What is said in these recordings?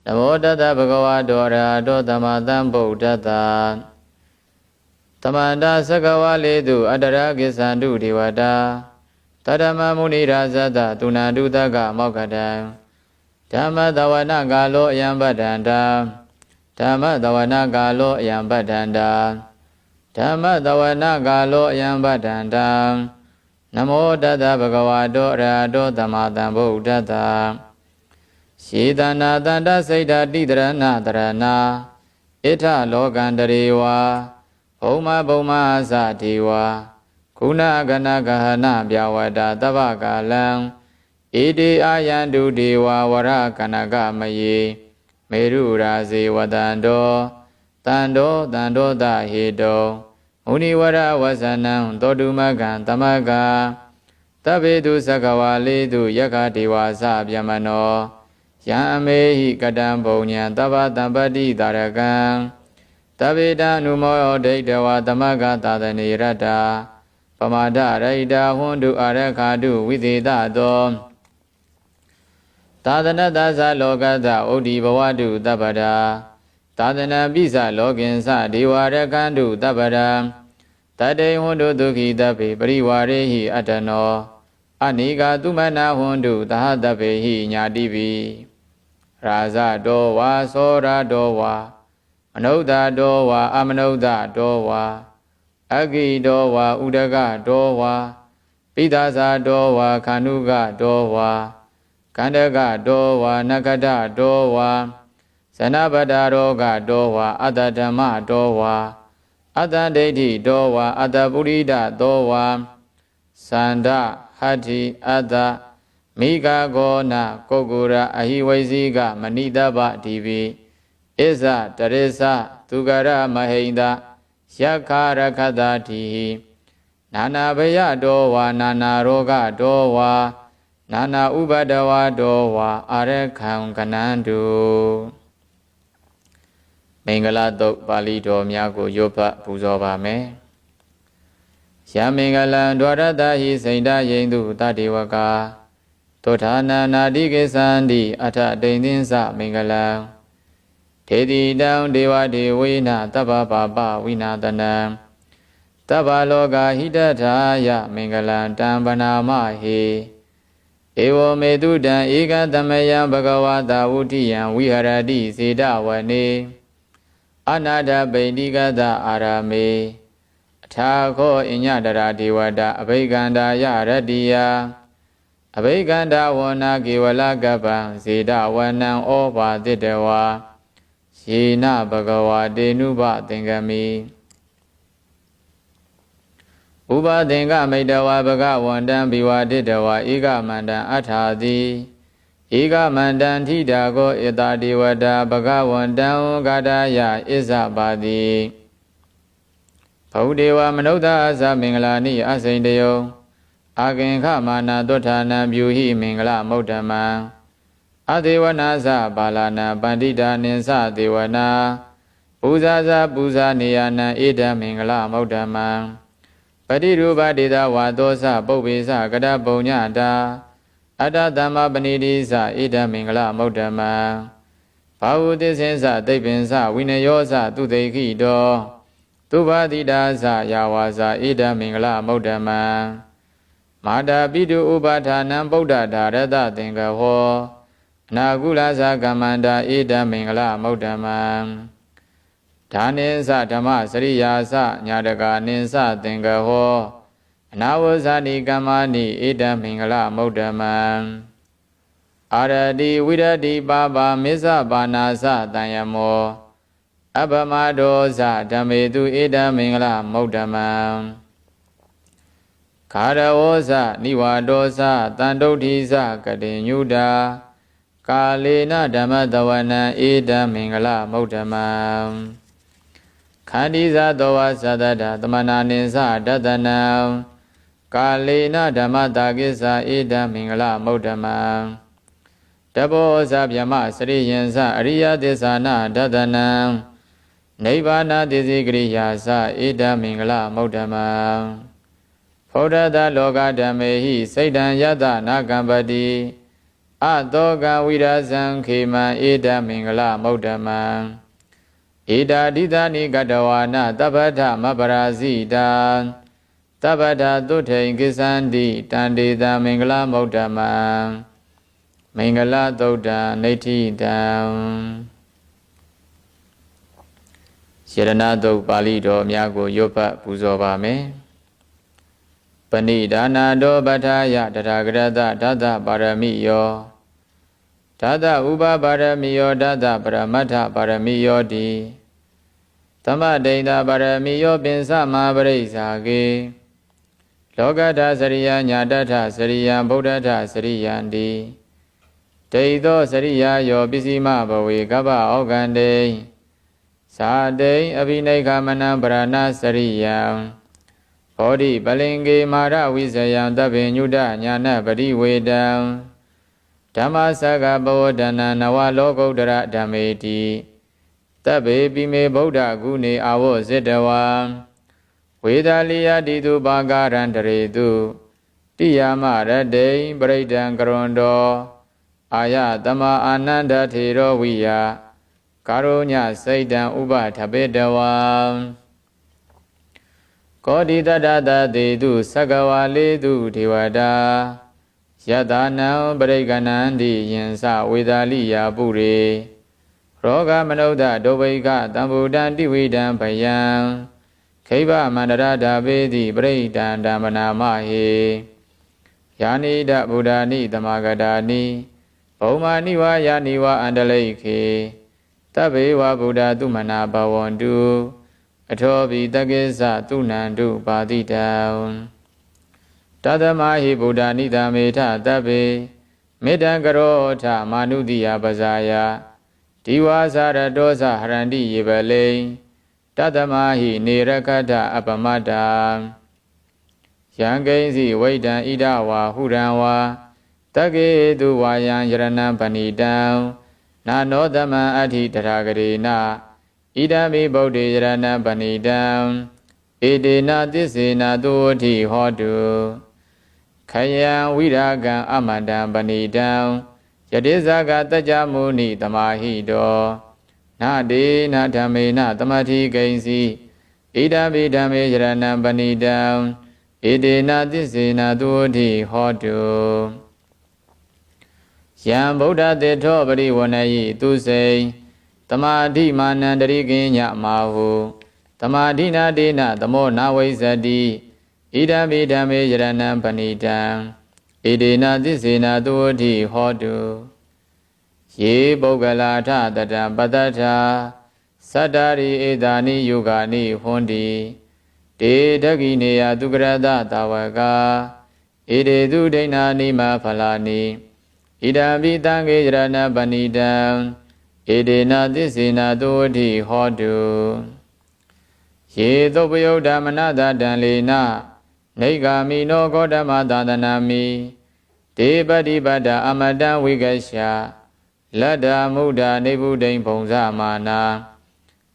နမီတသ ဘဂဝါတေႃး အရဟတေႃး သမ္မာသမ္ဗုဒ္ဓသ် သမန္တ သက္ကဝါ လေးသူ အတြက္ကံ သန္တု ဒေဝတာ သဒ္ဓမ္မမုနိရာဇသ သုဏန္တု သက္ကမောက္ခဒံ ဓမ္မသဝ္ဝနကာလော အယံ ပဒ္ဒန္တ ဓမ္မသဝ္ဝနကာလော အယံ ပဒ္ဒန္တ ဓမ္မသဝ္ဝနကာလော အယံ ပဒ္ဒန္တ နမီတသ ဘဂဝါတေႃး အရဟတေႃး သမ္မာသမ္ဗုဒ္ဓသ် ယေသနသန္တ စိတ်ဓာတိသရဏသရဏာ ဧထလောကန္တရေဝ ဘုမ္မာ ဘုမ္မာ အစ ဒေဝ ဂုဏဂဏဂဟဏ ဗျဝတ္တာ သဗ္ဗကာလံ ဧတေ အာယန္တု ဒေဝ ဝရကဏ္ဍကမယေ မေရုရာဇေ ဝသန္တော သန္တော သန္တော သဟေတု မုနိဝရဝစနံ သောတုမဂ္ဂံ သမဂ္ဂ သဗ္ဗေသူ သက္ကဝါ လေးသူ ယက္ခဒေဝါ သဗ္ဗယမ္မဏော ယံ အမေဟိ ကတံ ပုညံ သဗ္ဗသမ္ပတ္တိသာဓကံ သဗ္ဗေတံ အနုမောဒိတွာ သမဂ္ဂသာသနေရတာ ပမာဒရဟိတာ ဟောန္တု အာရက္ခာတု ဝိသေသသော သာသနသ်သ လောကသ်သ အိဋ္ဌိဘဝတု သဗ္ဗဒါ သာသနံပိ သ်သ လောကိသ်သ ဒေဝါရက္ခန္တု သဗ္ဗဒါ သဒ္ဓိ ဟောန္တု သုခီ သဗ္ဗေ ပရိဝါရေဟိ အတ္တနော အနီဃာ သုမနာ ဟောန္တု သဟ သဗ္ဗေဟိ ညာတိပိ ရာဇတေႃးဝါ သောရတေႃးဝါ မနုဿတေႃးဝါ အမနုဿတေႃးဝါ အဂ္ဂိတေႃးဝါ ဥဒကတေႃးဝါ ပိသ်သတေႃးဝါ ခန္ဓုကတေႃးဝါ ကန္ဒကတေႃးဝါ နက္ခတတေႃးဝါ သနပတာရောဂတေႃးဝါ အသတ္ထမတေႃးဝါ အသဒိဋ္ဌိတေႃးဝါ အသပုရိဒတေႃးဝါ သန္တ ဟတ္ထိ အသ မီကဂေါန ကုက္ကူရ အဟိဝိဇိက မဏိသပ္ပ ဒိဗ္ဗိ အစ္ဆ တရစ္ဆ သုကရ မဟိံသ ယက္ခရက္ခသ ဒိဟိ နာနာဘယတေႃးဝါ နာနာရောဂတေႃးဝါ နာနာဥပဒဝတေႃးဝါ အာရက္ခံ ကနန္တု မင်္ဂလသုတ်ပါဠိတော်များကို ရွတ်ဖတ်ပူဇော်ပါမယ်။ ယမင်္ဂလံ ဒွါရတဟိ စိန္ဒယိန္ဒု သဒေဝကာ သုဋ္ဌာနာနာဒိကိသန္တိ အထဒိန္ဒိသ မင်္ဂလံ ထေတိတံ ဒေဝဒေဝေန သဗ္ဗပါပဝိနာသနံ သဗ္ဗလောကဟိတထါယ မင်္ဂလံ တံ ပဏာမဟေ ဧဝမေသုတံ ဧကံသမယံ ဘဂဝါ သာဝုတ္ထိယံ ဝိဟရတိ ဇေတဝနေ အနာထပိန္ဒိကသအာရမေ အထါဃော အညတရာဒေဝတာ အဘိက္ခန္ဓာယရတ္တိယ အဘိက္ခန္ဓဝနာ ကေဝလကပ္ပံ ဇေတဝနံ ဩပသိတဝါ ယေန ဘဂဝါ တေနုပသင်္ဃမိ ဥပသင်္ဃမိတဝါ ဘဂဝန္တံ ဘိဝါဒိတဝါ ဧကမန္တံ အဋ္ဌာသီ ဧကမန္တံ ထိတၢ်ဃော အသဒေဝတာ ဘဂဝန္တံ ဂါထာယ အစ္ဆပာတိ ဘဟုဒေဝမနုဿာအစ မင်္ဂလာနိ အစိန္ဒယု အာကင်္ခမာနသုဋ္ဌာနံ ဗျူဟိ မင်္ဂလမုတ္တမံ အသေဝနသ ပါဠာနံ ပန္တိတာနိသသေဝနာ ပူဇာသ ပူဇာနေယနာံ ဧတံ မင်္ဂလမုတ္တမံ ပတိရူပဒေသဝါသောသ ပုပ္ပေသ ကတပုညတာ အတသမ္မာပဏိဓိသ ဧတံ မင်္ဂလမုတ္တမံ ဘာဟုသစ္စေသ သိပ်ပိသ ဝိနယောသ သုသေခိတော သုဘာသီတာသ ယဝါသ ဧတံ မင်္ဂလမုတ္တမံ မာတာပိတု ဥပဋ္ဌာနံ ပုတ္တဓာရသသင်္ဃဟော အနာကူလသ ကမ္မန္တာ ဧတံ မင်္ဂလမုတ္တမံ ဒါနိသ ဓမ္မစရိယာသ ညါတကာနိသသင်္ဃဟော အနာဝုဇ္ဇာနိ ကမ္မာနိ ဧတံ မင်္ဂလမုတ္တမံ အာရတိ ဝိရတိ ပါပ မစ္ဆပါဏာသ သံယမော အပ္ပမာဒောသ ဓမ္မေသု ဧတံ မင်္ဂလမုတ္တမံ ဂါရဝောသ နိဝါဒောသ သန္တုဋ္ဌိသ ကတိညူတာ ကာလေန ဓမ္မသဝနံ ဧတံ မင်္ဂလမုတ္တမံ ခန္တီသ သောဝါသသတ္တ သမဏာနိသ ဒသနံ ကာလေန ဓမ္မသဂ္ဂိသ ဧတံ မင်္ဂလမုတ္တမံ တပောသ ဗျမ္မစရိယံသ အရိယသစ္စာနဒသနံ နိဗ္ဗာနသစ္စေကရိယာသ ဧတံ မင်္ဂလမုတ္တမံ ဗုဒ္ဓသ လောကဓမ္မေဟိ စိတ်တံ ယသ နကမ္ပတိ အသီကံ ဝိရာဇံ ခေမံ ဧတံ မင်္ဂလမုတ္တမံ ဧတံ ဒိသံ နိဂတဝါနံ သဗ္ဗထံ မပ္ပရာဇိတံ သဗ္ဗထံ သုတ်ထိံ ဂစ္ဆန္တိ တံ ဒေသံ မင်္ဂလမုတ္တမံ မင်္ဂလသုတ်တံ နိဋ္ဌိတံ ရတနာသုတ်ပါဠိတော်များကို ရွတ်ဖတ်ပူဇော်ပါမယ်။ ပဏိဓာနံ ထောပဋ္ဌာယ တထာဂတံ တသံ ပါရမီယော တသံ ဥပပါရမီယော တသံ ပရမတ္ထပါရမီယောတိ သမဒိဋ္ဌပါရမီယော ပဉ္စ မဟာပရိစ္ဆာဂေ လောကုတ္တရ စရိယံ ညၣ်တထ စရိယံ ဗုဒ္ဓထ စရိယန္တိ ဒိဋ္ဌိ စရိယာယော ပစ္ဆိမဘဝေ ကပ္ပဧောကန္တိ ဇာတိံ အဘိနိက္ခမနံ ပရာဏ စရိယံ ဘောဓိပလ္လင်္ကေ မဟာထဝိဇယံ သဗ္ဗညုတ ညာဏပ္ပဋိဝေဓံ ဓမ္မစဂ္ဂပဝတ္တနံ နဝလောကုတ္တရဓမ္မေတိ သဗ္ဗေပိ မေ ဗုဒ္ဓဂုဏေ အာဝဇ္ဇိတဝံ ဝေသာလီယံ တီသု ပါကာရန္တရေသု တိယာမရတေ ပရိတ္တံ ကရွန္တော အာယ သမံ အာနန္ဒထေရော ဝိယံ ကာရုညစိတ်တံ ဥပထပ်ပေတဝံ ကောဋီသတ္တသတ်ထေသု စက္ကဝါလေသု ဒေဝတာ ယသၢနံ ပရိက္ခဏန္တိ ယဉ္စ ဝေသာလီယံ ပုရေ ရောဂမနုဿ ဒုဗ္ဘိက္ခ သမ္ဘူတံ တိဝိဒံ ဘယံ ခိဗ္ဗမန္တရထပ်ပေတိ ပရိတ္တံ တံ ပဏာမဟေ ယာနီဒံ ဘူတာနီ သမာဂတာနီ ဘုမ္မာနီဝါ ယာနီဝါ အန္တလိက္ခေ သဗ္ဗေဝ ဘူတာ သုမနာ ဘဝန္တု အထောပိ သက္ကစ္စ သုဏန္တု ပါသိတံ တသ္မာဟိ ဘူတာနီ သမေထ သဗ္ဗေ မတ်တံ ကရောထ မာနုသီယံ ပဇာယံ ဒိဝါစ ရတောစ ဟရန္တိ ယေ ပလံ တသ္မာဟိ နေ ရက္ခထ အပမတ္တံ ယံ ကိဉ္စီ ဝိတ္တံ အံ တဝါ ဟူရံ ဝါ သက္ကဟေသု ဝါယံ ရတနံ ပဏီတံ န နော သမံ အတ္ထိ တထာဂတေန ဣဒံ ပိ ဗုဒ္ဓေ ရတနံ ပဏီတံ ဧတေန သစ္စေန သုဝတ္ထိ ဟောတု ခယံ ဝိရာဂံ အမတံ ပဏီတံ ယဒိၣ်စဂံ သၢၣ်ကၢမုနိ သမာဟိတော န တေန ဓမ္မေန သမတ္ထိ ကိဉ္စီ ဣဒံ ပိ ဓမ္မေ ရတနံ ပဏီတံ ဧတေန သစ္စေန သုဝတ္ထိ ဟောတု ယံ ဗုဒ္ဓသစ္ထော ပရိဝဏ္ဏယီ သုစိံ သမာဓိ မနန္တရိ ကိည မဟူ သမာဓိန တေန သမော နဝိဇ္ဇတိ ဣဒံ ပိ ဓမ္မေ ရတနံ ပဏီတံ ဧတေန သစ္စေန သုဝတ္ထိ ဟောတု ယေ ပုဂ္ဂလာ ထ သတံ ပသတ္ထံ စတ္တာရိ ဧတာနိ ယုဂါနိ ဟောန္တိ တေ ဒက္ခိဏေယံ သုကရသသာဝကံ ဧတေသု ဒိန္နာနိ မဖလာနိ ဣဒံ ပိ သံဃေ ရတနံ ပဏီတံ ဧတေန သစ္စေန သုဝတ္ထိ ဟောတု ယေ သုပ္ပယုတ္တမနသဒံ လေန နိက္ကာမိနော ဂေါတမ သာသနာမိ တေ ပတ္တိပတ္တာ အမတံ ဝိဂယ္ဆာ လဒ္ဓါ မုဒ္ဓါ နိဗ္ဗုတိံ ဘုဉ္ဇမာနာ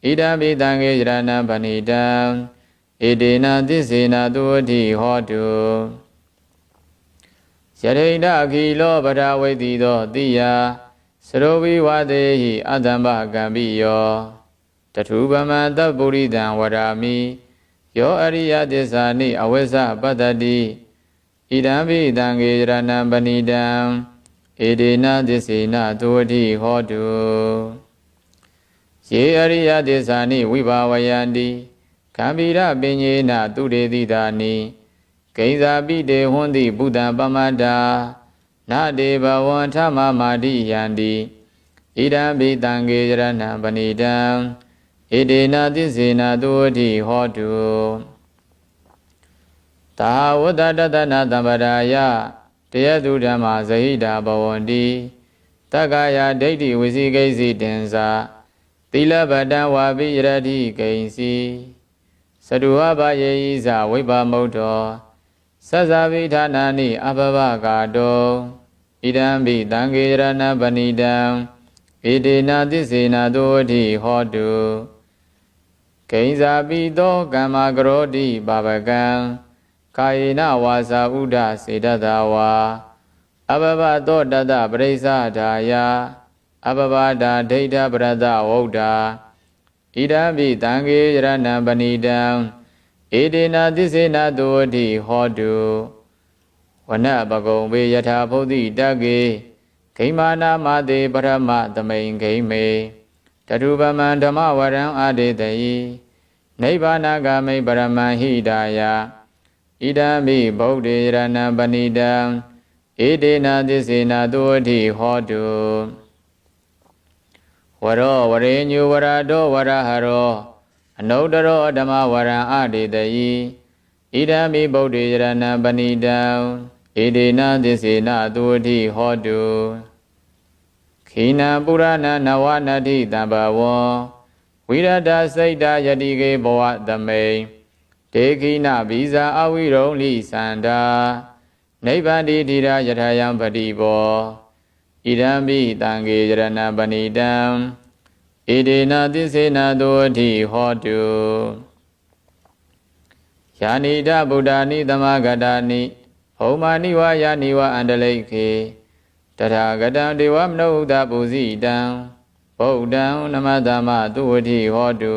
ဣဒံ ပိ သံဃေ ရတနံ ပဏီတံ ဧတေန သစ္စေန သုဝတ္ထိ ဟောတု ယထိန္ဒ အခိလော ပထဝီ သီသော သီယံ စရိဝံ ဝါသေဟိ အသမ္ပကမ္ပိယံ တထူပမံ သပ္ပုရိသံ ဝဒါမိ ယော အရိယသစ္စာနိ အဝေၵ်ၸ ပဿတိ ဣဒံ ပိ သံဃေ ရတနံ ပဏီတံ ဧတေန သစ္စေန သုဝတ္ထိ ဟောတု ယေ အရိယသစ္စာနိ ဝိဘၢဝယန္တိ ဂံၢ်ဘီရ ပညေန သုတေ သိတာနိ ကိဉ္စာ ပိ တေ ဟောန္တိ ဘူတံ ပမတ္တာ န တေ ဘဝံ ဓမ္မာ မဒိယန္တိ ဣဒံ ပိ သံဃေ ရတနံ ပဏီတံ ဧတေန သစ္စေန သုဝတ္ထိ ဟောတု သဟဝဿ တသ္န သမ္ပဒါယ တယသု ဓမ္မာ ဇဟိတာ ဘဝန္တိ သက္ကာယ ဒိဋ္ဌိ ဝိဇိကိဇ္ဇိတင်္စာ သီလပတံ ဝါပိ ရထံ ကိဉ္စီ စတူဟပယေဟိ စ ဝိပ္ပမုတ္တော သစ္စာ ပိ ဌာနာနိ အပ္ပဘဂါတော ဣဒံ ပိ သံဃေ ရတနံ ပဏီတံ ဧတေန သစ္စေန သုဝတ္ထိ ဟောတု ကိဉ္စာ ပိ သော ကမ္မာ ကရောတိ ပါပကံ ကာယေန ဝါစာ ဥဒ စေတသါ ဝါ အပ္ပဘါသောတသ်သ ပရိစ္ဆာဓါယ အပ္ပဘါတ ဒိဋ္ဌပရတဝုတ္တာ ဣဒမ္ပိ သံဃေ ရတနံ ပဏီတံ ဧတေန သစ္စေန သုဝတ္ထီ ဟောတု ဝနပ္ပဂုံၽေ ယထၢ ဘိသိတဂ္ဂေ ဂိမ္မာနာမသေ ပထမသမိံ ဂိမ္မေ တထူပမံ ဓမ္မဝရံ အဒေသယီ နိဗ္ဗာနဂါမိံ ပရမံ ဟိတာယ ဣဒမ္ပိ ဗုဒ္ဓေ ရတနံ ပဏီတံ ဧတေန သစ္စေန သုဝတ္ထီ ဟောတု ဝရေႃး ဝရေညူ ဝရဒေါ ဝရဟရော အနုတ္တရေႃး ဓမ္မဝရံ အဒေသယီ ဣဒမ္ပိ ဗုဒ္ဓေ ရတနံ ပဏီတံ ဧတေန သစ္စေန သုဝတ္ထီ ဟောတု ခီဏံ ပုရာဏံ နဝနတ္ထိ သမ္ಭဝံ ဝိရတစိတ္တ ယတိကေ ဘဝသမိံ တေ ခီဏဘီဇာ အဝိရူလီသန္တာ နိဗ္ဗန္တိ ဓီရာ ယထာယံ ပဒိပော ဣဒမ္ပိ သံဃေ ရတနံ ပဏီတံ ဧတေန သစ္စေန သုဝတ္ထီ ဟောတု ယာနီဒ ဘူတာနီ သမဂ္ဂတာနီ ဘုမ္မာနီဝါ ယာနီဝါ အန္တလိက္ခေ တထာဂတံ ဒေဝမနုဿပူဇိတံ ဗုဒ္ဓံ နမဿာမ သုဝတ္ထီ ဟောတု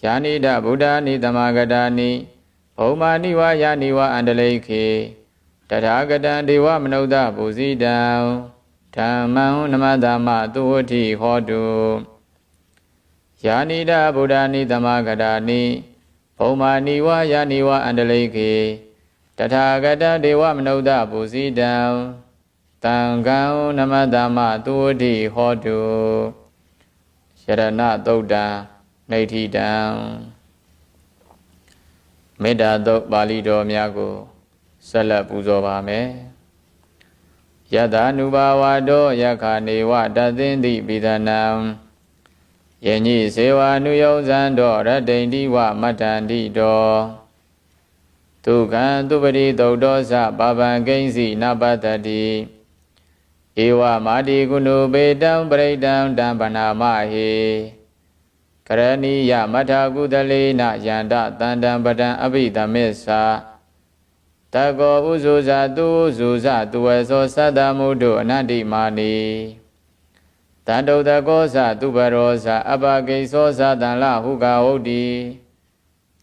ယာနီဒ ဘူတာနီ သမဂ္ဂတာနီ ဘုမ္မာနီဝါ ယာနီဝါ အန္တလိက္ခေ တထာဂတံ ဒေဝမနုဿပူဇိတံ ဓမ္မံ နမဿာမ သုဝတ္ထီ ဟောတု ယာနီဒ ဘူတာနီ သမဂ္ဂတာနီ ဘုမ္မာနီဝါ ယာနီဝါ အန္တလိက္ခေ တထာဂတံ ဒေဝမနုဿပူဇိတံ သံဃံ နမဿာမ သုဝတ္ထီ ဟောတု ရတနသုတ်တံ နဋ္ဌိတံ မေတ္တာသုတ်ပါဠိတော်များကို ဆက်လက်ပူဇော်ပါမယ်။ Yathānubhāvato yakkhāneva tathīti petānaṃ, yaññī sevānuyogsāto rattindiva matandito, dukkhaṃ supati duṭṭho ca pāpaṃ kiñci na passati, evamādiguṇūpetaṃ parittaṃ taṃ bhaṇāma he. Karaṇīyamatthakusalena yantaṃ santaṃ padaṃ abhisamecca, sakko ujū ca suhujū ca suvaso saddhammuto anatimānī, santussako ca subharo ca appakicco ca sallahukavutti,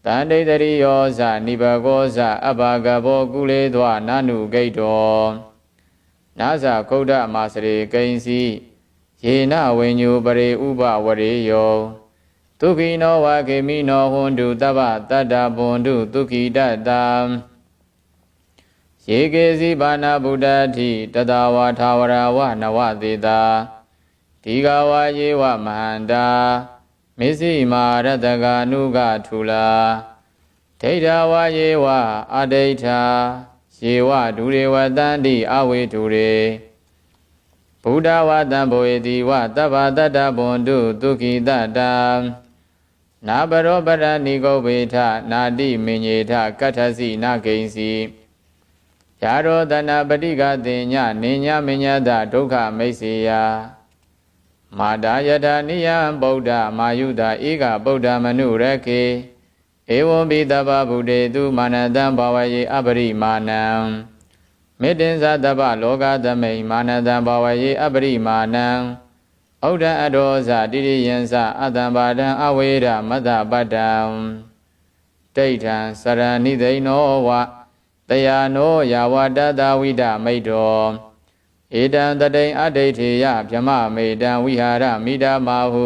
santindriyo ca nipako ca appagabbho kuletvā nānuggato, na ca khuddamāsare kiñci, yena viññū pare upavadeyyuṃ. Sukhino vā khemino hontu sabbasattā hontu sukhitattā. Ye keci pāṇabhūtatthi tasā vā thāvarā vā anavasesā, dīghā vā ye vā mahantā, majjhimā rassakā aṇukathūlā, diṭṭhā vā ye vā adiṭṭhā, ye vā dūre vasanti avidūre, bhūtā vā sambhavesī vā sabbasattā hontu sukhitattā. Na paro paraṃ nikubbetha, nātimaññetha katthaci naṃ kiñci, yāro tanappaṭighātaññā niyyāmaññatha dukkhamiccheyya. Mātā yathā niyaṃ puttaṃ māyusā ekaputtamanurakkhe, evampi sabbabhūtesu mānasambhāvaye aparimāṇaṃ. Mettañca sabbalokasmiṃ mānasambhāvaye aparimāṇaṃ. Uddhaṃ adho ca tiriyañca asambādhaṃ averaṃ asapattaṃ. Tiṭṭhaṃ saraṇīyadino vā sayāno yāvatassa viramito, etaṃ satiṃ adhiṭṭheyya brahmametaṃ viharamidhamāhu.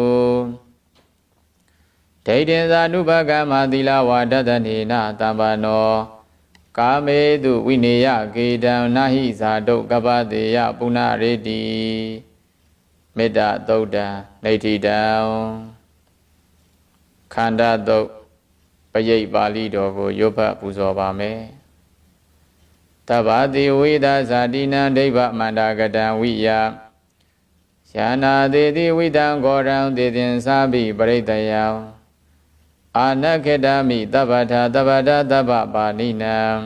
Diṭṭhiñca anupagamma sīlavā dassanena sampanno, kāmesu vineyya gedhaṃ na hi jātu gabbhaseyya punaretīti. မေတ္တာသုတ်တံ နဋ္ဌိတံ ခန္ဓာသုတ် ပရိတ်ပါဠိတော်ကို ရွတ်ဖတ်ပူဇော်ပါမယ်။ Sabbasīvitā jātīnaṃ dibbamantāgataṃ vīriyaṃ, yaṃ nāseti vittaṃ ghoraṃ siddhiṃ sāpi parittiyā, ānakkhipāmi sabbattha sabbadā sabbapāṇinaṃ,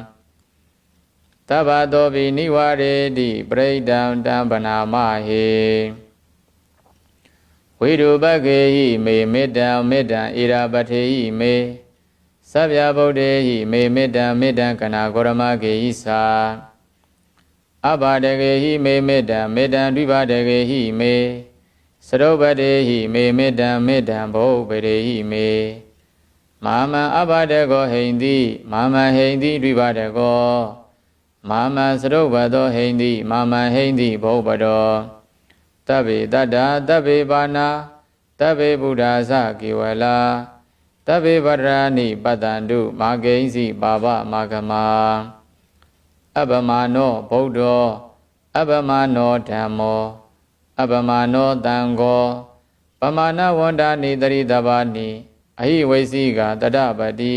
sabbasopi nivāreti parittaṃ taṃ bhaṇāma he. Virūpakkhehi me mettaṃ mettaṃ irāpathehi me, sabbabuddhehi me mettaṃ mettaṃ karuṇākūṭamākehi ca, အပ္ပတဂေဟိ မေ မ့တံ မ့တံ ဒွိပ္ပတဂေဟိ မေ စတုပ္ပတေဟိ မေ မ့တံ မ့တံ ဘဟုပ္ပတေဟိ မေ မဟာမံ အပ္ပတဂော ဟိန္တိ မဟာမံ ဟိန္တိ ဒွိပ္ပတဂော မဟာမံ စတုပ္ပတော ဟိန္တိ မဟာမံ ဟိန္တိ ဘဟုပ္ပတော သဗ္ဗေ သတ္တာ သဗ္ဗေ ပါဏာ သဗ္ဗေ ဘုဒ္ဓါ သ ကေဝလာ သဗ္ဗေ ပတ္တရာဏိ ပတ္တန္တု မဟာကိဉ္စီ ပါပ မဂ္ဂမံ အပ္ပမာဏော ဗုဒ္ဓော အပ္ပမာဏော ဓမ္မော အပ္ပမာဏော သံဃော ပမာဏဝန္တာနိ သတိသဗ္ဗာနိ အဟိဝေသိကာ သတ္တပတ္တိ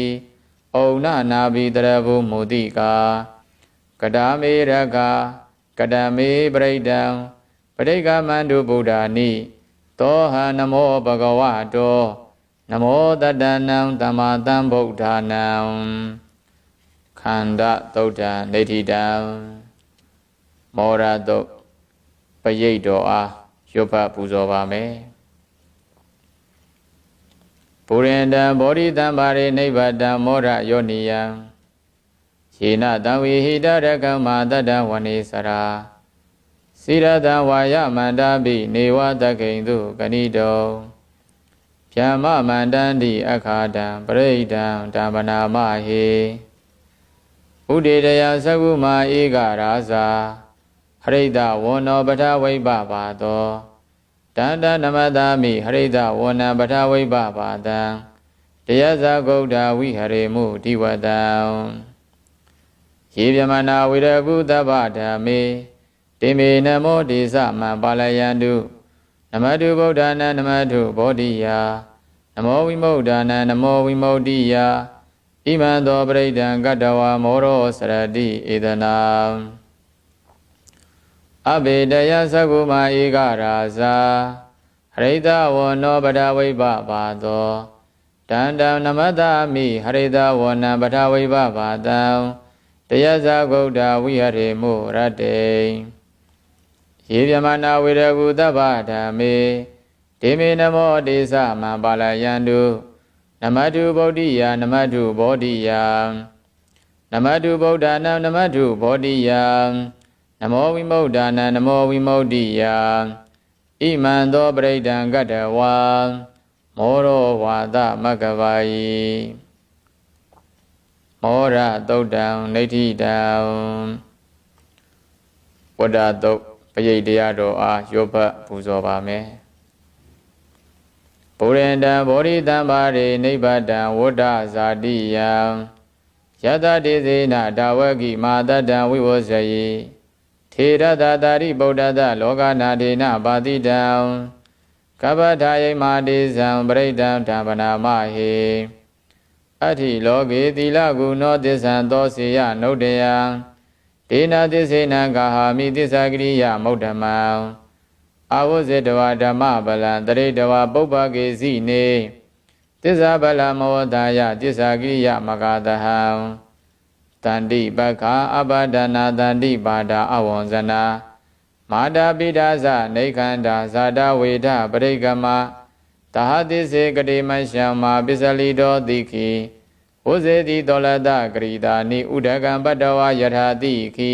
ဩနနာဘိ သရဖူ မူသိကာ ကတံ မေ ရက္ခာ ကတံ မေ ပရိတံ ပဋိက္ခမန္တု ဘုဒ္ဓါနိ သောဟံ နမော ဘဂဝတော နမော သတ္တနံ သမ္မာသမ္ဗုဒ္ဓါနံ ခန္ဓသုတ်တံ နိဋ္ဌိတံ မောဓသုတ် ပရိတ်ႉတေႃးအါ ယိပ်ႈဖတ်ပူဇော်ပါမယ်။ ပူရန္တံ ဗောဓိသံဃာရိ နိပ်ပတံ မောဓယောနိယံ ယေန သံဃိ ဟိတရက္ခာ မဟာသတ္တံ ဝနေစရာ သီရသံ ဝါယမန္တာဘိ နေဝသက္ခိန္တု ကဏီတု ဗျမ္မမန္တန္တိ အခါတံ ပရိတ်တံ တံ ပဏာမဟေ ဥတေတယ သကုမ ဧကရာဇာ ဟရိတဝဏ္ဏော ပထဝိပ်ပပါသော တံ တံ နမဿာမိ ဟရိတဝဏ္ဏံ ပထဝိပ်ပပါတံ တယသ္ဇာ ဂုဏ္ဍာ ဝိဟရေမု ဓိဝတံ ယေ ဗျမ္မာဏါ ဝေရကူ သဗ္ဗဓမ္မေ တေ မေ နမော တေ သ မံ ပါလယန္တု နမတ်တု ဗုဒ္ဓါနံ နမတ်တု ဗောဓိယါ နမော ဝိမုတ္တာနံ နမော ဝိမုတ္တိယါ ဣမံ သော ပရိတ်တံ ကတ္တဝါ မောဓော စရတိ ဧတနံ အပေတယ သကုမ ဧကရာဇာ ဟရိတဝဏ္ဏော ပထဝိပ်ပပါသော တံ တံ နမဿာမိ ဟရိတဝဏ္ဏံ ပထဝိပ်ပပါတံ တယသ္ဇာ ဂုဏ္ဍာ ဝိဟရေမု ရတ္တိ ယေ ဗျမ္မာဏါ ဝေရကူ သဗ္ဗဓမ္မေ တေ မေ နမော တေ သ မံ ပါလယန္တု နမတ်တု ဗောဓိယါ နမတ်တု ဗောဓိယါ နမတ်တု ဗုဒ္ဓါနံ နမတ်တု ဗောဓိယါ နမော ဝိမုတ္တာနံ နမော ဝိမုတ္တိယါ ဣမံ သော ပရိတ်တံ ကတ္တဝါ မောဓော ဝါသမဂ္ဂပါယီ မောဓသုတ်တံ နိဋ္ဌိတံ ဝတ်တသုတ် ပရိတ်ႉတရားတော်အား ယိပ်ႈဖတ်ပူဇော်ပါမယ်။ ပူရန္တံ ဗောဓိသံဃာရိ နိပ်ပတံ ဝုတ္တဇာတိယံ ယသ ဒေသန ဓဝဂ္ဂိ မဟာသတ္တံ ဝိဝေါစယီ ထေရသ သာရိပုတ္တသ လောကနာထေန ဘာသိတံ ကပ္ပထါယိ မဟာဒေသံ ပရိတ်တံ တံ ပဏာမဟေ အတ္ထိ လောကေ သီလဂုဏော သစ္ဆန္တော သေယနုတ်တယံ တေန သစ္စေန ကဟှာမိ သစ္စာကိရိယာမုတ္တမံ အာဟုဇိတွာ ဓမ္မပလံ သရေတွာ ပုပ်ပဂေၸိ နေ သစ္စာပလံ မဟော သာယ သစ္စာကိရိယာမဂ္ဂသဟံ သန္တိပက္ခာ အပဒါနာ သန္တိပါဒာ အဝန္ဇနာ မာတာပိတာ သ နိက္ခန္ဓာ ဇာတာ ဝေဒ ပရိက္ခမာ သဟ သစ္စေ ကတေ မဇ္ဈမ္မာ ပစ္ဆလီတော သီဃီ ဝေၸေ သီ သောလသ ကရံသာနိ ဥဒကံ ပတ္တဝါ ယထာ သီဃီ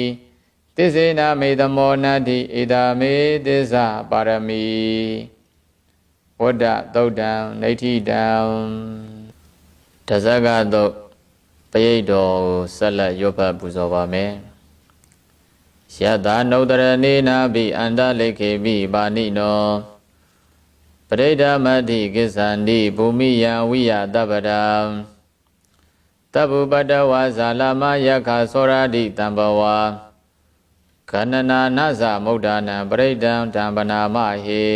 သစ္စေန မေ သမ္မော နတ္ထိ ဧတာ မေ သစ္စာပါရမီ ဝတ်တသုတ်တံ နိဋ္ဌိတံ တဆၢကသို့ ပရိတ်ႉတော်ကို ဆက်လက်ယိပ်ႈဖတ်ပူဇော်ပါမယ်။ ယသ နုတ်တရဏေန ဘိ အန္တလိက္ခေ ဘိ ပါဏိနော ပရိတ်တမတ္ထိ ဂစ္ဆန္တိ ဘူမိယံ ဝိယသပ္ပဒါ သပ္ပုပ္ပတဝါ ဇာလမ ယက္ခာ သောရာဒိ သံဘဝါ ဂဏနာ န သမုတ်တာနံ ပရိတ်တံ တံ ပဏာမဟေ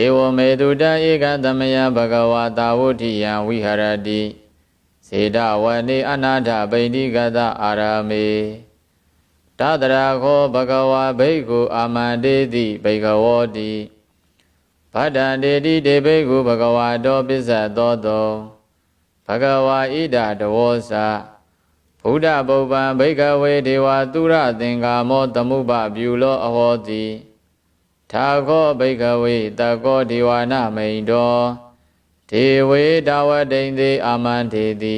ဧဝမေသုတံ ဧကံ သမယံ ဘဂဝါ သာဝတ္ထိယံ ဝိဟရတိ ဇေတဝနေ အနာထပိန္ဒိကတအာရမေ တတြာ ခော ဘဂဝါ ဘိက္ခု အာမန္တေတိ ဘိက္ခဝေါတိ ဘဒ္ဒန္တေတိ တေ ဘိက္ခု ဘဂဝါ တော ပစ္ဆသော သု ဘဂဝါ ဧတဒဝေါစ ဘုဒ္ဓပူပံ ဘိက္ခဝေ ဒေဝ သုရသင်္ဃာမော သမုပပူလော အဟောတိ ထ ခော ဘိက္ခဝေ သက္ကော ဒေဝ နမိန္ဒော ဒေဝေ တဝတိန်သေ အာမန္တေတိ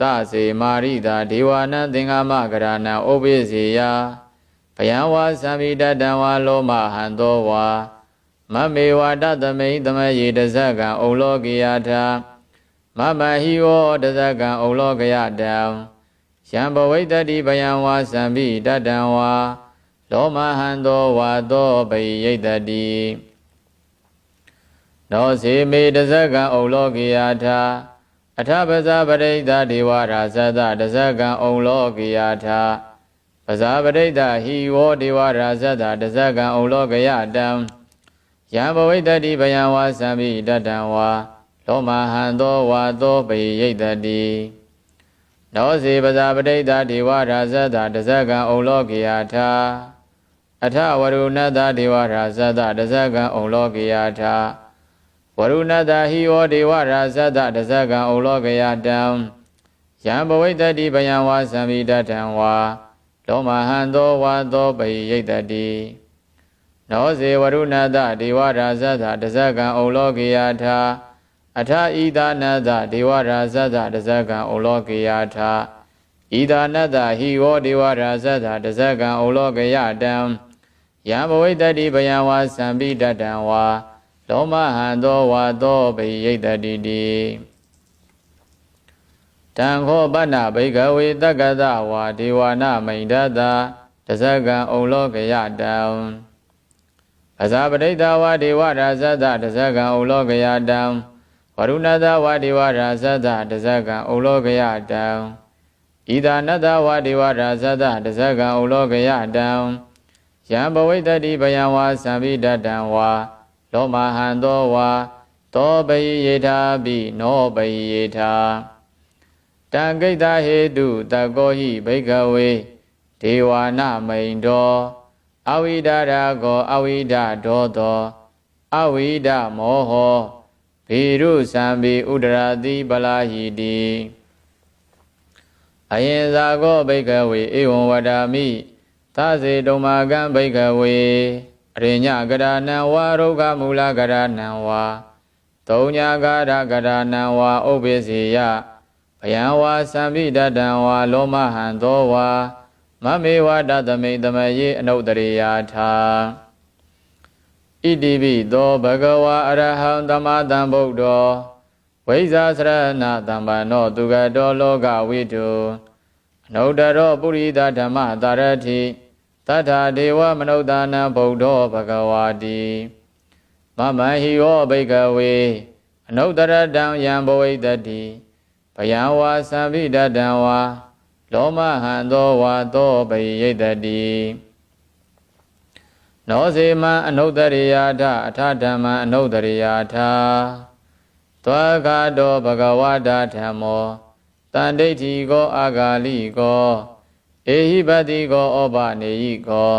သစ့ၣ်မၤရံသၣ် ဒေဝနံၤသင်္ဃမဂရၢၼံၤ အိၣ်ဘှံးစ့ၣ်ယၤ ပယံဝါသံဘံဒတံဝါ လေၢ်မဟံၣ်သီဝါ မမ့ၢ်ဝါ တၢ်သမဲသမဲယံၤ တစဲးကၣ်အိၣ်လီၤကယၤထၢ မမဟံၣ်ဃီ တစဲးကၣ်အိၣ်လီၤကယၤတၢ ယံပဝံသတံ ပယံဝါသံဘံဒတံဝါ လေၢ်မဟံၣ်သီဝါ သီဘံယံသတံ ဒီးစ့ၣ်မ့ၢ်တစဲးကၣ်အိၣ်လီၤကယၤထၢ အထၢပစံးပတံသ ဒေဝရၢၢ်စဲးသၣ် တစဲးကၣ်အိၣ်လီၤကယၤထၢ ပစံးပတံသ ဟံၣ်ဃီ ဒေဝရၢၢ်စဲးသၣ် တစဲးကၣ်အိၣ်လီၤကယၤတၢ ယံပဝံသတံ ပယံဝါသံဘံဒတံဝါ လေၢ်မဟံၣ်သီဝါ သီဘံယံသတံ ဒီးစ့ၣ်ပစံးပတံသ ဒေဝရၢၢ်စဲးသၣ် တစဲးကၣ်အိၣ်လီၤကယၤထၢ အထၢဝရုဏသ ဒေဝရၢၢ်စဲးသၣ် တစဲးကၣ်အိၣ်လီၤကယၤထၢ ဝရုဏသ ဟံၣ်ဃီ ဒေဝရၢၢ်စဲးသၣ် တစဲးကၣ်အိၣ်လီၤကယၤတၢ ယံပဝံသတံ ပယံဝါသံဘံဒတံဝါ လေၢ်မဟံၣ်သီဝါ သီဘံယံသတံ ဒီးစ့ၣ်ဝရုဏသ ဒေဝရၢၢ်စဲးသၣ် တစဲးကၣ်အိၣ်လီၤကယၤထၢ အထၢအံသနသ ဒေဝရၢၢ်စဲးသၣ် တစဲးကၣ်အိၣ်လီၤကယၤထၢ အံသနသ ဟံၣ်ဃီ ဒေဝရၢၢ်စဲးသၣ် တစဲးကၣ်အိၣ်လီၤကယၤတၢ ယံပဝံသတံ ပယံဝါသံဘံဒတံဝါ လေၢ်မဟံၣ်သီဝါ သီဘံယံသတံ တံခိပနံ ဘိက္ခဝေ သက္ကသဝါ ဒေဝနံၤသံဒတံ တစဲးကၣ်အိၣ်လီၤကယၤတၢ ပစံးပတံသ ဝါ ဒေဝရၢၢ်စဲးသၣ် တစဲးကၣ်အိၣ်လီၤကယၤတၢ ဝရုဏသ ဝါ ဒေဝရၢၢ်စဲးသၣ် တစဲးကၣ်အိၣ်လီၤကယၤတၢ အံသနသ ဝါ ဒေဝရၢၢ်စဲးသၣ် တစဲးကၣ်အိၣ်လီၤကယၤတၢ ယံပဝံသတံ ပယံဝါသံဘံဒတံဝါ လေၢ်မဟံၣ်သီဝါ သီဘံယံထံဘံ နီဘံယံထံ တံခိတံဟေတု သက္ကဟိ ဘိက္ခဝေ ဒေဝနံၤသံဒတံ အဝိဒတံဂီ အဝိဒတံသီ အဝိဒမေဟိ ဘီရူသံဘံ ဥဒရသံ ပလံဟိတံ အဟံသဂီ ဘိက္ခဝေ ဧဝံဝဒမံ သစ့ၣ်တုမၤကံ ဘိက္ခဝေ အရညံကရၢၼံၤဝါ ရူကမူလကရၢၼံၤဝါ သုညါကရၢကရၢၼံၤဝါ အိၣ်ဘှံးစ့ၣ်ယၤ ပယံဝါသံဘံဒတံဝါ လေၢ်မဟံၣ်သီဝါ မမ့ၢ်ဝါ တၢ်သမဲသမဲယံၤ အနုတ္တရိယထံ အံၤဒံဘံၣ်သီဘဂဝါ အရဟံ သမ္မာသမ္ဗုဒ္ဓော ဝိဇ္ဇာစရဏသမ္ပန္နော သုဂတော လောကဝိတူ အနုတ္တရော ပုရိသဓမ္မစါရထိ သတ္ထဒေဝမနုဿာနံ ဗုဒ္ဓော ဘဂဝါတိ မမဟံဃော ဘိက္ခဝေ အနုတ္တရတံ ယံပဝံသတိ ပယံဝါသံဘိဓတံဝါ လောမဟံသောဝါ သောပိယိတ်သတိ နော စေမံ အနုတ္တရိယထ အထ ဓမ္မံ အနုတ္တရိယထ သွၵ်ၣ်ကတော ဘဂဝါ တၢ် ဓမ္မော သန္ဒိဋ္ဌိကော အကာလိကော ဧဟိပသ်သိကော ဩပနိၺ်ႁိကော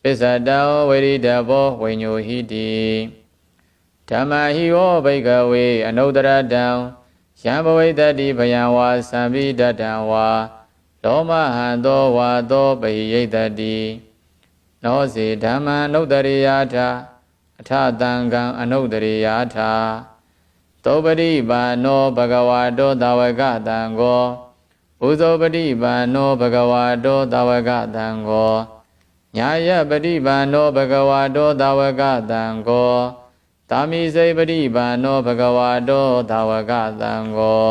ပစ္ဆတံ ဝေရိတဗ္ဗော ဝိညူႁိတိ ဓမ္မံ ဟိ ဧာ ဘိက္ခဝေ အနုတ္တရတံ ယံ ပဝိသတိ ပယံ ဝါ သံ ဘိဓတံ ဝါ လောမဟံ သော ဝါ သော ပိယိတ်သတိ နော စေ ဓမ္မံ အနုတ္တရိယထ အထ သံဃံ အနုတ္တရိယထ သုပ္ပဒိပ္ပန္နော ဘဂဝါ တော သာဝကသံဃော ဥသုပ္ပဒိပ္ပန္နော ဘဂဝါ တော သာဝကသံဃော ညါယပ္ပဒိပ္ပန္နော ဘဂဝါ တော သာဝကသံဃော သၣ်မံစံပ္ပဒိပ္ပန္နော ဘဂဝါ တော သာဝကသံဃော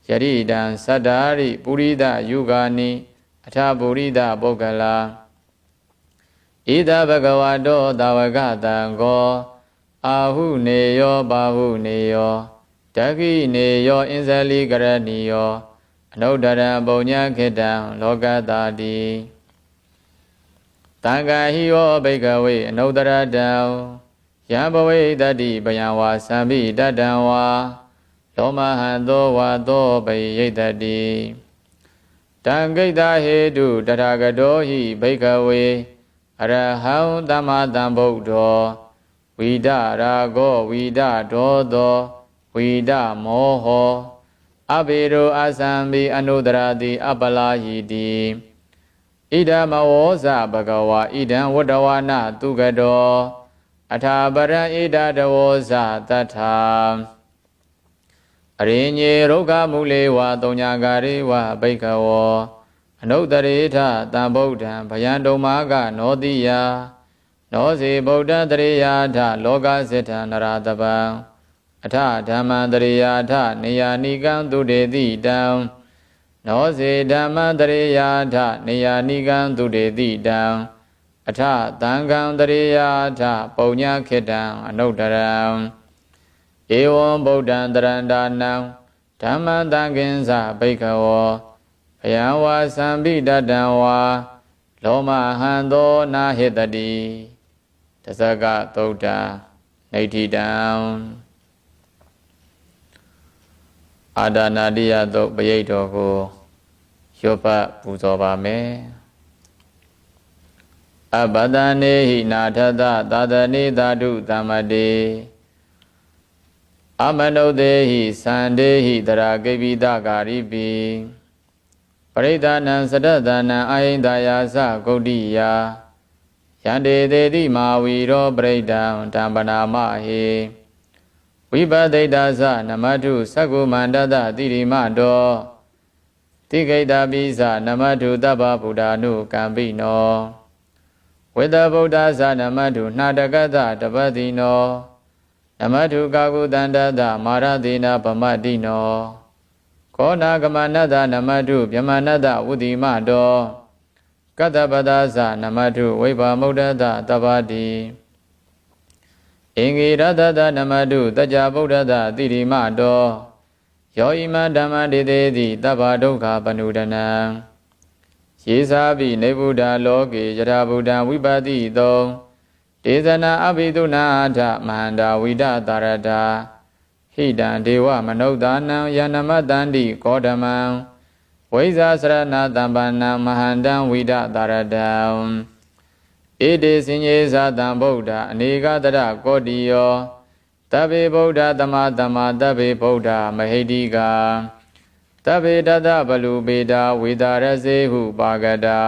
ယတိတံ စတ္တာရိ ပုရိသယူဂါနိ အထ ပုရိသပုဂ္ဂလာ ဧတံ ဘဂဝါ တော သာဝကသံဃော အာဟုၺေယော ပါဟုၺေယော ဒက္ခိဏေယော အညံလံကရဏံယော အနုတ္တရံ ပုညံ ခတံ လောကသ္တိ သံဃံ ဟိ ဧာ ဘိက္ခဝေ အနုတ္တရတံ ယံ ပဝိသတိ ပယံ ဝါ သံ ဘိဓတံ ဝါ လောမဟံ သော ဝါ သော ပိယိတ်သတိ တံခိတံ ဟေတု တထာဂတော ဟိ ဘိက္ခဝေ အရဟံ သမ္မာသမ္ဗုဒ္ဓော ဝိတရာဂော ဝိတဒေါသော ဝိတမောဟော အဘီရူ အသံဘိ အနုတ္တရသံ အပလၢဟိတိ ဣဒံ မဝေါ သ ဘဂဝါ ဣဒံ ဝတ္တဝါ နသုဂတော အထ ပရံ ဧတံ တဝေါ သ သတ္ထ အရညေ ရူကမူလေဝ သုညဂရေဝ ဘိက္ခဝော အနုတရေထ သံဗုဒ္ဓံ ဘယံတုမဂ္ဂနော သိယ နော စေ ဗုဒ္ဓံ တရေယထ လောကစိတ်ထံ နရတပံ အထ ဓမ္မံ တရေယထ နယာနိကံ သုတေသိတံ နော စေ ဓမ္မံ တရေယထ နယာနိကံ သုတေသိတံ အထ သံဃံ တရေယထ ပုညံ ခိတံ အနုတရံ ဧဝံ ဗုဒ္ဓံ တရန္တာနာံ ဓမ္မံ သံဃံ စ ဘိက္ခဝော ဘယံ ဝါ သံ ဘိ တတံ ဝါ လောမဟံ သော န ဟိသတိ တစကသုတ်တံ နဋ္ဌိတံ အာဒါနန္ဒယသုတ် ပရိတ်ႉတီၣ်ကို ယိုးပၢ်ပူဇော်ပါမယ်။ အပတၢ်န့ၣ်ဟိ နာထသ သာသနေ သာဓုသမတေ အမနုဿေဟိ သန္တေဟိ သရၣ်ကိပိသဂၤရိပိ ပရိတ်သန္တံ သဒ္ဒသန္တံ အဟိသယသ ကုတ်ထီယ ယန္တေ သေတိ မဟာဝီရိ ပရိတ်သန္တံ ပဏာမဟေ ဝိပသီတသ နမ္မထု သကုမန္တသ သီရိမတော သီခိတဘိသ နမ္မထု သဗ္ဗဗုဒ္ဓါနုကမ္ပိနော ဝိသဗုဒ္ဓသ နမ္မထု နာထကသ တပသီနော နမ္မထု ကာကုသန္တသ မာရသေန ပမတ္တိနော ခောနာကမနသ နမ္မထု ဗျမနသ ဝုသီမတော ကသပသသ နမ္မထု ဝိပ္ပမုတ်တသ သပ္ပတ္တိ ဧကံရသသ နမ္မထု သစ္စာဗုဒ္ဓသ သီရိမတော ယော ဣမံ ဓမ္မံ ဒေသေတိ သဗ္ဗဒုက္ခပဏုဒနံ ယေသာပိ နိဗ္ဗုဒ္ဓါ လောကေ ယထာဘူတံ ဝိပသီသု ဒေသနံ အဘိဓုနံ အထ မဟန္တာ ဝိဒသရတာ ဟိတံ ဒေဝမနုဿါနံ ယံ နမသန္တိ ဂေါတမံ ဝိဇ္ဇာစရဏသမ္ပန္နံ မဟန္တံ ဝိဒသရတံ ဧတေ စညေသာ သံဗုဒ္ဓါ အနကသရကီၢ်တီယော သဗ္ဗေ ဗုဒ္ဓါ သမ္မာသမ္မာ သဗ္ဗေ ဗုဒ္ဓါ မဟိတ္ထိကာ သဗ္ဗေ တသ်သပလူပေတာ ဝေသာရသေ ဟုပါကတာ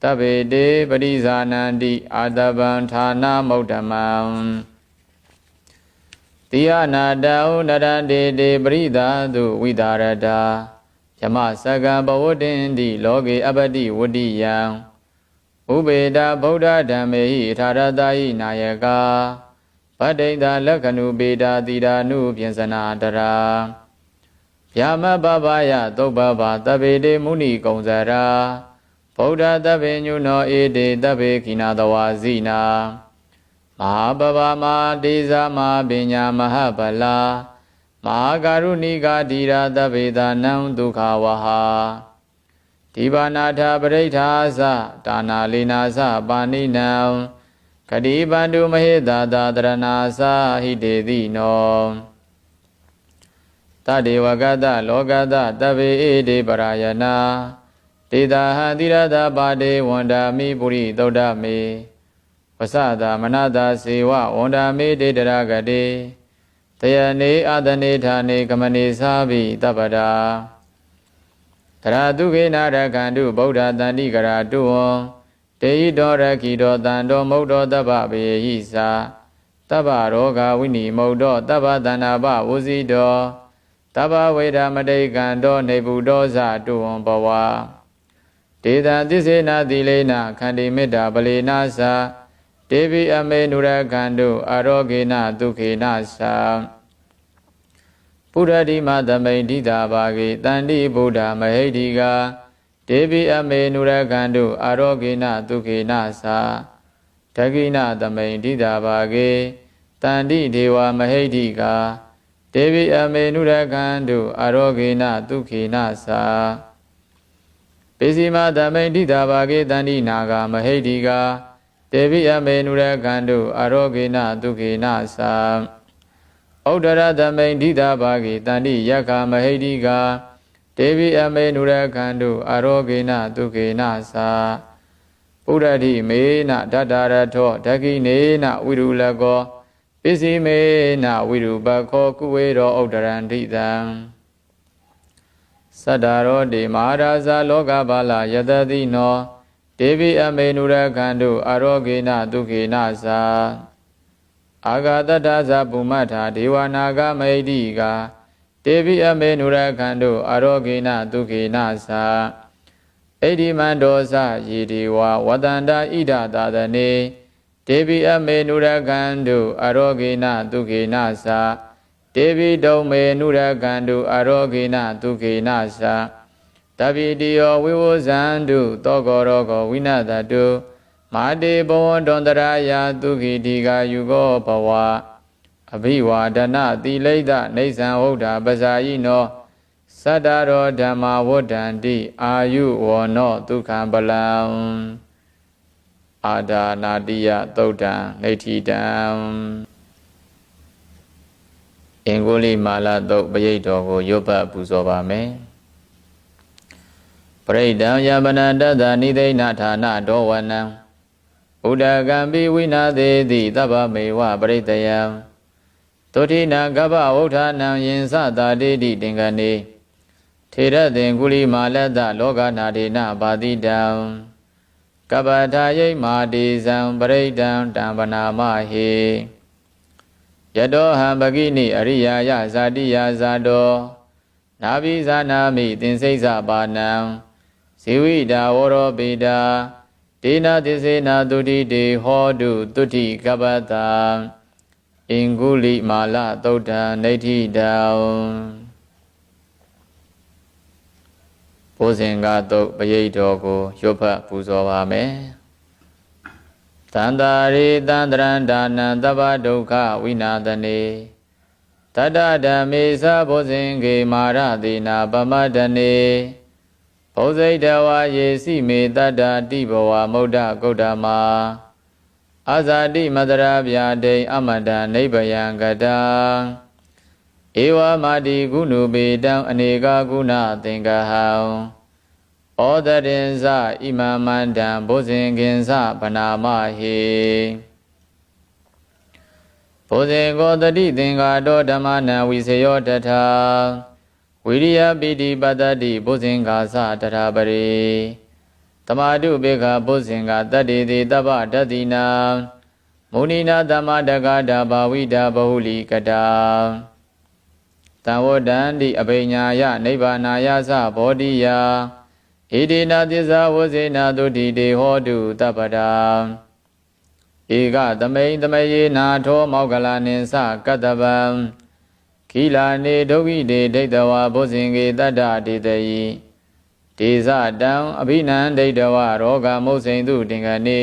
သဗ္ဗေ တေ ပဒိသၢနန္တိ အာသပ်ပံ ဌာနမုတ္တမံ သီဟနာတံ နရံ ဒေတေ ပရိသၢသု ဝိသာရတာ ယမစကံ ပဝုတ္တန္တိ လောကေ အပတ္တိဝုတ္တိယံ ဥပေတာ ဗုဒ္ဓဓမ္မေဟိ အထါရသဟိ နာယကာ ပဋိတ္တာ လက္ခဏုပေတာ သီတာနုပဇ္ဇနာတြၢ ဗျာမပ္ပယသုပ္ပဘၣ် သဗ္ဗေ တေ မုနိကုံစရာ ဗုဒ္ဓသဗ္ဗညုနော ဧတေ သဗ္ဗေ ခိဏသဝါစီနာ မဟာပပ္ပ မဟာတေဇာ မဟာပညာ မဟာဘလာ မဟာကာရုဏိကာ ဓီရာ သဗ္ဗေ သၢနံ သုခဝဟါ ဒိဗ္ဗနာထပရိတ်ထါသ တာဏာလေနာသ ပါဏိနံ ကတိပန္တု မဟေသတ သရဏာသ ဟိတေသိနော သဒေဝကသ လောကသ သဗ္ဗေ ဧတေ ပရာယဏါ တေသဟံ သီရသ ပါတေ ဝန္ဒာမိ ပုရိသုတ္တမေ ဝသသ မနသ သေဝ ဝန္ဒာမိ တေ တရာဂတေ သယနေ အာသနေ ဌာနေ ဂမနေ သာဘိ သဗ္ဗဒါ သရၣ် သုခေန ရက္ခန္တု ဗုဒ္ဓသန္တိကရာ တုဝံ တေ ဟိတော ရက္ခိတော သန္တော မုတ်တော သဗ္ဗဗေဟိသ သဗ္ဗရောဂဝိနိမုတ်တော သဗ္ဗသန္တာပ ဝုဇိတော သဗ္ဗဝေဒမတိတ်ကန္တော နိဗ္ဗုတော သ တုဝံ ပဝါ တေသံ သစ္စေန သီလေန ခန္တီ မေတ္တာဘလေန သ တေဘိ အမေ နုရက္ခန္တု အာရောဂေန သုခေန သ ပုတ္တထံမသမိံ ဒိသၣ်ဘၣ်ဂေ သန္တိ ဗုဒ္ဓမဟိတ္ထိကာ တေဘိ အမေ နုရက္ခန္တု အာရောဂေန သုခေန သ ဒက္ခိဏသမိံ ဒိသၣ်ဘၣ်ဂေ သန္တိ ဒေဝမဟိတ္ထိကာ တေဘိ အမေ နုရက္ခန္တု အာရောဂေန သုခေန သ ပစ္ဆိမသမိံ ဒိသၣ်ဘၣ်ဂေ သန္တိ နာဂမဟိတ္ထိကာ တေဘိ အမေ နုရက္ခန္တု အာရောဂေန သုခေန သ ဥတ္တရသမိံ ဒိသၣ်ဘၣ်ဂေ သန္တိ ယက္ခမဟိတ္ထိကာ တေဘိ အမေ နုရက္ခန္တု အာရောဂေန သုခေန သ ပုတ္တထံမေန ဒတရထော ဒက္ခိဏေန ဝိရုလ္လကော ပစ္ဆိမေန ဝိရူပက္ခော ကုဝေရီ ဥတ္တရန္တိသံ သတ္တရောဒိ မဟာရာဇာ လောကပါလ ယသသိနော တေဘိ အမေ နုရက္ခန္တု အာရောဂေန သုခေန သ အာဂသတ္ထသ ပုမ္မထ ဒေဝနာဂမဟိတ္ထိကာ တေဘိအမေနုရာဂန္တု အာရောဂေနသုခေနသ။ အဒ္ဓိမံဒောသယေဒေဝ ဝသန္တာ ဣဒ္ဓသာသနေ တေဘိအမေနုရာဂန္တု အာရောဂေနသုခေနသ။ တေဘိဒုမ်မေနုရာဂန္တု အာရောဂေနသုခေနသ။ တပ္ပီတိယော ဝိဝဇ္ဇန္တု သော ကော ရောဂော ဝိနသတု မာ တေ ဘဝန္တန္တရာယာ သုခီ ဒီဃာယုကော ဘဝ။ အဘိဝါဒနသီလိသ နစ္စံဟူတ ပဇာယိနော သတ္တရော ဓမ္မာ ဝဋ္ဌန္တိ အာယု ဝဏ္ဏော သုခ ဘလံ။ အာဒါနံဒယသုတ်တံ နိဋ္ဌိတံ။ အင်္ဂုလိမလသုတ် ပရိတ်ႉတီၢ်ကို ယိုးဖတ်ပူဇော်ပါမယ်။ ပရိတ်ႉတံ ယပနံတသ် နိသိန ဌာန ဒေါဝနံ ဥဒကံ ပိ ဝိနာသေသီ သဗ္ဗမေဝ ပရိတ်ႉတယံ သုတ်ထီနံ ဂဗ္ဗဝုတ်ထါနံ ယင်္စ သာထေတိ တင်္ကဏီ ထေရသင်္ဂုလိမလသ လောကနာထေန ဘာသိတံ ကပ္ပထါယိမႃတေသံ ပရိတ်ႉတံ တံ ပဏာမဟေ။ ယတောဟံ ဘဂိနီ အရိယာယ ဇာတိယာ ဇာတော နာဘိဇာနာမိ သင်္စိသ္စပႃနံ ဇီဝိတံ ဝေါရောပိတံ တေန သစ္စေန သုတ်ထီတေ ဟောတု သုတ်ထီကပ္ပသံ အင်္ဂုလိမလသုတ်တံ နိဋ္ဌိတံ။ ဘိဇင်္ဂသုတ် ပရိတ်ႉတီၢ်ကို ယိုးဖတ်ပူဇော်ပါမယ်။ သန္တာရိ သန္တရံ ဒါနံ သဗ္ဗဒုက္ခဝိနန္ဒနီ သတ္တဓမ္မေ သဗ္ဗုဇင်္ဂေ မာရသေန ပမဒ္ဒနီ ဘုဇိတဝါ ယေသိ မေ သတ္တာ တိဘဝ မုဒ္ဒကုတ္တမ အဇာတိမသြ ဗျာဓိ အမတံ နိဗ္ဗယံ ကတံ ဧဝမတ္ထိ ဂုဏုပေတံ အနက ဂုဏသင်္ဂဟံ ဩသရိံ သ ဣမံ မတံ ဘုဇင်္ဂိံ သ ပဏာမဟေ။ ဘုဇင်္ဂော သတိသင်္ဃာတော ဓမ္မာနံ ဝိသယော တထံ ဝီရိယ ပီတိ ပသ္တိ ဘုဇင်္ဂသ တထံပရီ သမာဓုပက္ခာ ဘုဇင်္ဂ သတ္ထေသီ သဗ္ဗဒသီနံ မုနီနံ သမ္မာဒဂါထံ ဘႃဝိတံ ဘဟုလီကတံ သံဝတ္တန္တိ အဘိညါယ နိဗ္ဗာနာယ သ ဗောဓိယံ ဧတေန သစ္စာဝဇ္ဇေန သုတ်ထီတေ ဟောတု သဗ္ဗဒံ။ ဧကသမိံ သမယေ နာထော မဂ္ဂလာနံ သ ကသ္တပံ ခီလာနေ ဒုက္ခိတေ ဒိဋ္ဌဝါ ဘုဇင်္ဂေ သတ္တဒေသယီ တေသတံ အဘိနန္ဒိတ်ထဝါ ရောဂမုတ်စံသု တင်္ကဏီ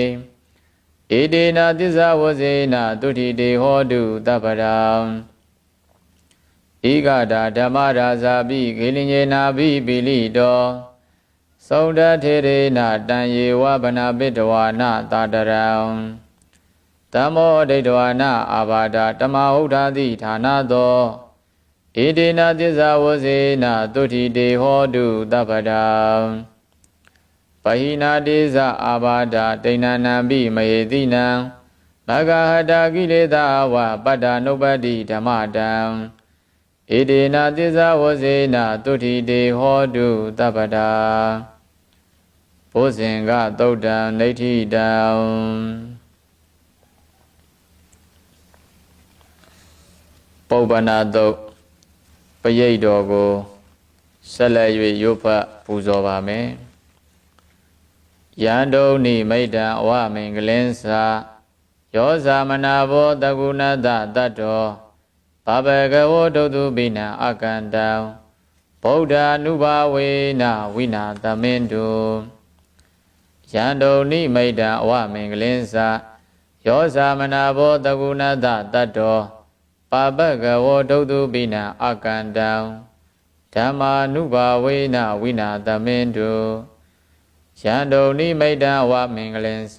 ဧတေန သစ္စာဝဇ္ဇေန သုတ်ထီတေ ဟောတု သဗ္ဗဒံ။ ဧကဒံ ဓမ္မရာဇာဘိ ကလ္လညေနာဘိ ပီလိတော သုတ်ထထေရန တံယေဝ ပနဘိတ်ထဝါ န သတရံ သမ္မောဒိဋ္ဌဝါ န အာဘါထ တမဟူထါသီ ဌာနသော ဧတေန သစ္စာဝဇ္ဇေန သုတ်ထီတေ ဟောတု သဗ္ဗဒံ။ ပဟိနာ ဒေသ အာဘါထ တိဏ္ဏနံ ဘိ မဟေသီနံ မဂ္ဂဟတ ကိလေသာ ဝ ပတ္တာနုပ္ပတ္တိ ဓမ္မတံ ဧတေန သစ္စာဝဇ္ဇေန သုတ်ထီတေ ဟောတု သဗ္ဗဒံ။ ဘိဇင်္ဂသုတ်တံ နိဋ္ဌိတံ။ ပုပ္ပန္နသုတ် ပရိတ်ႉတီၢ်ကို ဆက်လက်၍ ယိုးဖတ်ပူဇော်ပါမယ်။ ယံဒုန္နိမိတ်တံ အဝမင်္ဂလံ သ ယောသမနဗော သကုဏတသတ္တော ပပ္ပကဝေါ ဒုက္ခသူပီနံ အကန္တံ ဗုဒ္ဓာနုဘာဝေန ဝိနသမိန္တု။ ယံဒုန္နိမိတ်တံ အဝမင်္ဂလံ သ ယောသမနဗော သကုဏတသတ္တော ပပ္ပကဝေါ ဒုက္ခသူပီနံ အကန္တံ ဓမ္မာနုဘာဝေန ဝိနသမိန္တု။ ယံဒုန္နိမိတ်တံ အဝမင်္ဂလံ သ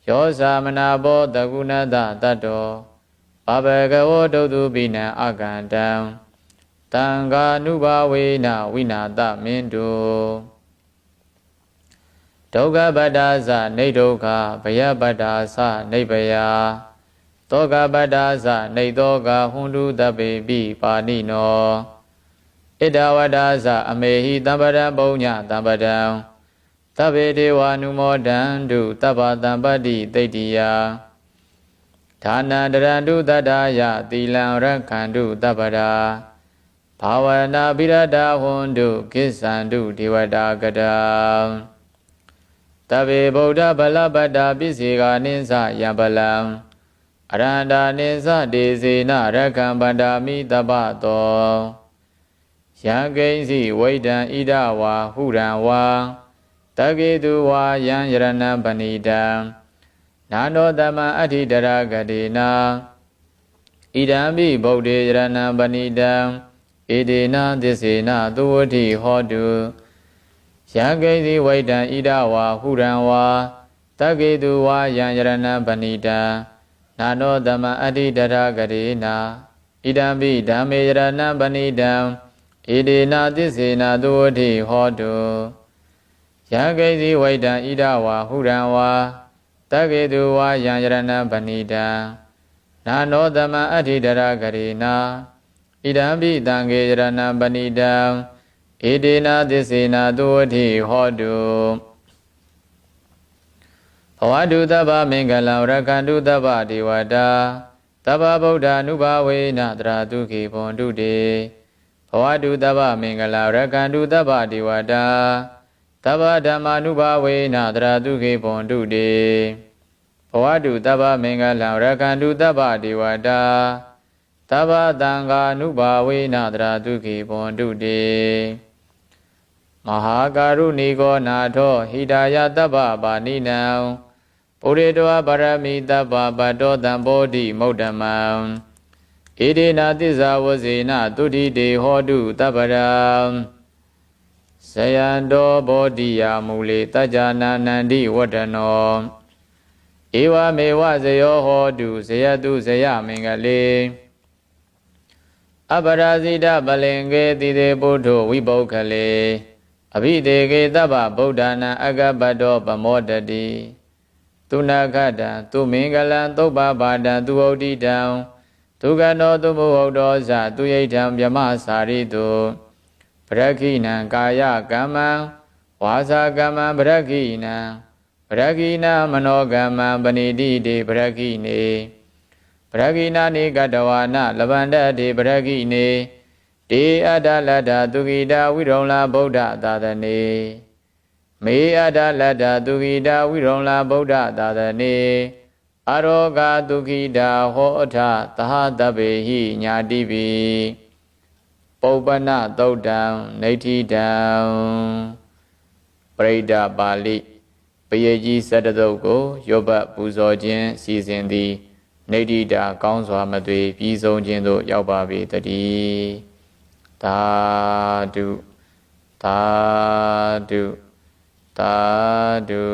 ယောသမနဗော သကုဏတသတ္တော ပပ္ပကဝေါ ဒုက္ခသူပီနံ အကန္တံ သံဃာနုဘာဝေန ဝိနသမိန္တု။ ဒုက္ခပ္ပဒါ သ နိဒုက္ခ ဘယပ္ပဒါ သ နိဘယ သောကပ္ပဒါ သ နိသောက ဟူန္တု သဗ္ဗေပိ ပါဏိနော။ အတ္ထဝဒ္ဒါ သ အမေဟိ သမ္ပဒံ ပုညသံပဒံ သဗ္ဗေ ဒေဝာနုမောဒန္တု သဗ္ဗသံပတ္တိ သဒ္ဓိယံ ဒါနံ တရန္တု သတ္ထါယ သီလံ ရက္ခန္တု သဗ္ဗဒါ ဘ ဘၣ်ဝနၢဘိရတႃႁွၼ်တု ကိသံတု ဒေဝတႃကတံ သဗ္ဗေ ဗုဒ္ဓါ ပလပ်ပတ္တာ ပစ္စေဃာ နိသံ ယံ ပလံ အရဟံ နိသံ ဒေသနံ ရက္ခံ ဘန္ဓာမိ သဗ္ဗသော ယံ ကိဉ္စီ ဝိတံ အံဓ ဝါ ဟူရံ ဝါ သက္ကသွ ဝါ ယံ ရတနံ ပဏီတံ နာနော သမံ အဋ္ဌိ တထဂတဵန ဣဒံ ပိ ဗုဒ္ဓေ ရတနံ ပဏီတံ ဧတေန သစ္စေန သုဝတ္ထိ ဟောတု ယံ ကိဉ္စီ ဝိတံ အံဓ ဝါ ဟူရံ ဝါ သက္ကသွ ဝါ ယံ ရတနံ ပဏီတံ နာနော သမံ အဋ္ဌိ တထဂတဵန ဣဒံ ပိ ဓမ္မေ ရတနံ ပဏီတံ ဧတေန သစ္စေန သုဝတ္ထိ ဟောတု ယံ ကိဉ္စီ ဝိတံ အံဓ ဝါ ဟူရံ ဝါ သက္ကသွ ဝါ ယံ ရတနံ ပဏီတံ နာနော သမံ အဋ္ဌိ တထဂတဵန ဣဒံ ပိ သဂ္ဃေ ရတနံ ပဏီတံ ဧတေန သစ္စေန သုဝတ္ထိ ဟောတု ဘဝတု သမ္ပမင်္ဂလံ ရက္ခန္တု သမ္ပဒေဝတံ သမ္ပဗုဒ္ဓါနုဘာဝေန သတ္တံ သုခီ ဘဝန္တု တေ ဘဝတု သမ္ပမင်္ဂလံ ရက္ခန္တု သမ္ပဒေဝတံ သမ္ပဓမ္မာနုဘာဝေန သတ္တံ သုခီ ဘဝန္တု တေ ဘဝတု သမ္ပမင်္ဂလံ ရက္ခန္တု သမ္ပဒေဝတံ သမ္ပသံဃာနုဘာဝေန သတ္တံ သုခီ ဘဝန္တု တေ မဟာကာရုဏိကော နာထော ဟိတာယ သမ္ပပါဏိနံ ပူရေတွာ ပါရမီ သမ္ပ ပတ္တော သံ ဗောဓိမုတ္တမံ ဧတေန သစ္စာဝဇ္ဇေန သုတ္ထိ တေ ဟောတု သမ္ပတံ ဇယန္တော ဗောဓိယာ မူလေ သၢၵ်ၢၼ နန္ဒီ ဝတ္ထနော ဧဝမေဝ ဇယော ဟောတု ဇယတု ဇယမင်္ဂလေ अपराजितापलिंगे तीरे पुटो विपुग्गले। अभिषेके सर्वभूतानां अगपट्टो प्रमोदति। सुनक्षत्रं सुमंगलं सुप्रभातं सुहुत्थितं। सुखदो सुमुहूर्तो च सुयितं ब्रह्मचारिसु। प्रदक्षिणं कायकम्मं वाचाकम्मं प्रदक्षिणं। प्रदक्षिणं मनोकम्मं पाणिधि ते प्रदक्षिणे। प्रदक्षिणानि कात्वान लभन्ते ते प्रदक्षिणे। ते अत्र लद्धा सुखिता विरला बुद्धससने। ते अत्र लद्धा सुखिता विरला बुद्धससने। आरोग्यसुखिता होता सह सर्वेहि ज्ञातिभिः। ပုပ္ပနသုတ်တံ နိဋ္ဌိတံ ပြဟိတပါဠိ ပယုတ်ကြီး ဆယ့်တစ်သုတ်ကို ရော့ပတ်ပူဇော်ခြင်း စီစဉ်သည် နိဋ္ဌိတံ ကောင်းစွာမသွေ ပြီးဆုံးခြင်းသို့ ရောက်ပါပေသတည်း။ သာဓု သာဓု သာဓု